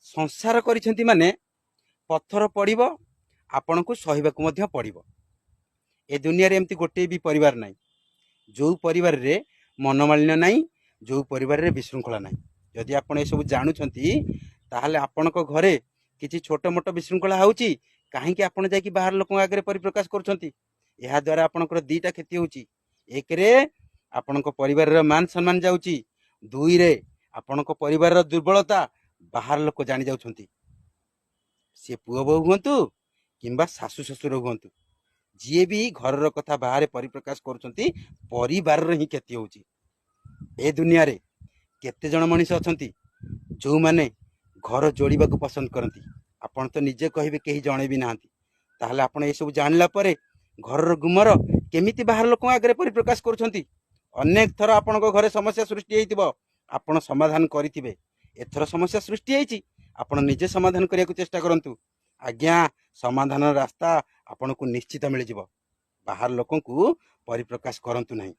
ସଂସାର କରିଛନ୍ତି ମାନେ ପଥର ପଡ଼ିବ, ଆପଣଙ୍କୁ ସହିବାକୁ ମଧ୍ୟ ପଡ଼ିବ। ଏ ଦୁନିଆରେ ଏମିତି ଗୋଟିଏ ବି ପରିବାର ନାହିଁ ଯେଉଁ ପରିବାରରେ ମନମାଳିନ୍ୟ ନାହିଁ, ଯେଉଁ ପରିବାରରେ ବିଶୃଙ୍ଖଳା ନାହିଁ। ଯଦି ଆପଣ ଏସବୁ ଜାଣୁଛନ୍ତି, ତାହେଲେ ଆପଣଙ୍କ ଘରେ କିଛି ଛୋଟ ମୋଟ ବିଶୃଙ୍ଖଳା ହେଉଛି, କାହିଁକି ଆପଣ ଯାଇକି ବାହାର ଲୋକଙ୍କ ଆଗରେ ପରିପ୍ରକାଶ କରୁଛନ୍ତି? ଏହାଦ୍ୱାରା ଆପଣଙ୍କର ଦୁଇଟା କ୍ଷତି ହେଉଛି। ଏକରେ ଆପଣଙ୍କ ପରିବାରର ମାନ ସମ୍ମାନ ଯାଉଛି, ଦୁଇରେ ଆପଣଙ୍କ ପରିବାରର ଦୁର୍ବଳତା ବାହାର ଲୋକ ଜାଣି ଯାଉଛନ୍ତି। ସେ ପୁଅ ବୋହୂ ହୁଅନ୍ତୁ କିମ୍ବା ଶାଶୁ ଶ୍ୱଶୁର ହୁଅନ୍ତୁ, ଯିଏ ବି ଘରର କଥା ବାହାରେ ପରିପ୍ରକାଶ କରୁଛନ୍ତି, ପରିବାରର ହିଁ କ୍ଷତି ହେଉଛି। ଏ ଦୁନିଆରେ କେତେ ଜଣ ମଣିଷ ଅଛନ୍ତି ଯେଉଁମାନେ ଘର ଯୋଡ଼ିବାକୁ ପସନ୍ଦ କରନ୍ତି? ଆପଣ ତ ନିଜେ କହିବେ, କେହି ଜଣେ ବି ନାହାନ୍ତି। ତାହେଲେ ଆପଣ ଏସବୁ ଜାଣିଲା ପରେ ଘରର ଗୁମର କେମିତି ବାହାର ଲୋକଙ୍କ ଆଗରେ ପରିପ୍ରକାଶ କରୁଛନ୍ତି? ଅନେକ ଥର ଆପଣଙ୍କ ଘରେ ସମସ୍ୟା ସୃଷ୍ଟି ହେଇଥିବ, ଆପଣ ସମାଧାନ କରିଥିବେ। ଏଥର ସମସ୍ୟା ସୃଷ୍ଟି ହେଇଛି, ଆପଣ ନିଜେ ସମାଧାନ କରିବାକୁ ଚେଷ୍ଟା କରନ୍ତୁ ଆଜ୍ଞା। ସମାଧାନର ରାସ୍ତା ଆପଣଙ୍କୁ ନିଶ୍ଚିତ ମିଳିଯିବ। ବାହାର ଲୋକଙ୍କୁ ପରିପ୍ରକାଶ କରନ୍ତୁ ନାହିଁ।